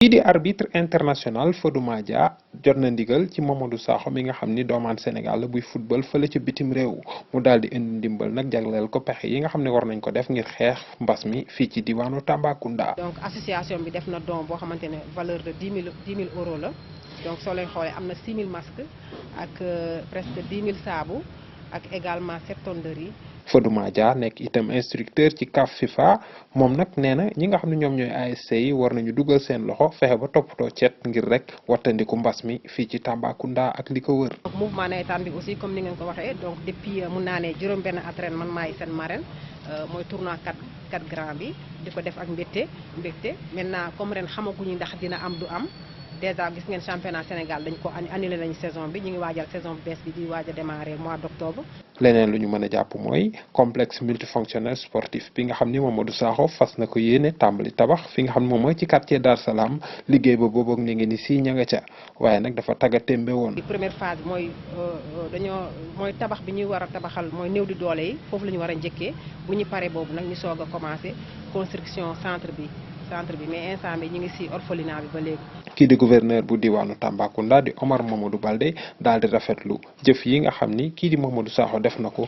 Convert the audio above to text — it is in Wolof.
kii di arbitre international Fodou Madia jot na ndigal ci Mamadou Sakho mi nga xam ni doomaan Sénégal la buy football fële ca bitim réew mu daal di indi ndimbal nag jagleel ko pexe yi nga xam ne war nañ ko def ngir xeex mbas mi fii ci diwaanu Tambacounda. donc association bi def na don boo xamante ne valeur de 10 000 euros la donc soo leen xoolee am na 6 000 masques ak presque 10 000 saabu ak également 7 tonnes de riz. Fodou Madia nekk itam instructeur ci CAF FIFA moom nag nee na ñi nga xam ne ñoom ñooy ASC yi war nañu dugal seen loxo fexe ba toppatoo cet ngir rek wattandiku mbas mi fii ci Tambacounda ak li ko wër. donc mouvement nawetaan bi aussi comme ni ngeen ko waxee donc depuis mun naa ne juróom-benn at ren man maay seen marraine mooy tournoi 4 grand bi di ko def ak mbégte maintenant comme ren xamaguñu ndax dina am du am. déjà gis ngeen championnat Sénégal dañ ko annulé nañu saison bi ñu ngi waajal saison bees bi di waaj a démarrer mois d'octobre. leneen lu ñu mën a jàpp mooy complexe multifonctionnel sportif bi nga xam ni Mamadou Sakho fas na ko yéene tàmbali tabax fi nga xam ne moom mooy ci quartier Dar Salaam liggéey ba boobu ak ni ngeen ni si ña nga ca waaye nag dafa tagga témbe woon. di première phase mooy mooy tabax bi ñuy war a tabaxal mooy néew di doole yi foofu la ñu war a njëkkee bu ñu paree boobu nag ñu soog a commencé construction centre bi mais instant bi ñu ngi si orphelinat bi ba léegi. kii di gouverneur bu diwaanu Tambacounda di Omar Mamadou Baldé daal di rafetlu jëf yi nga xam ni kii di Mamadou Sakho def na ko.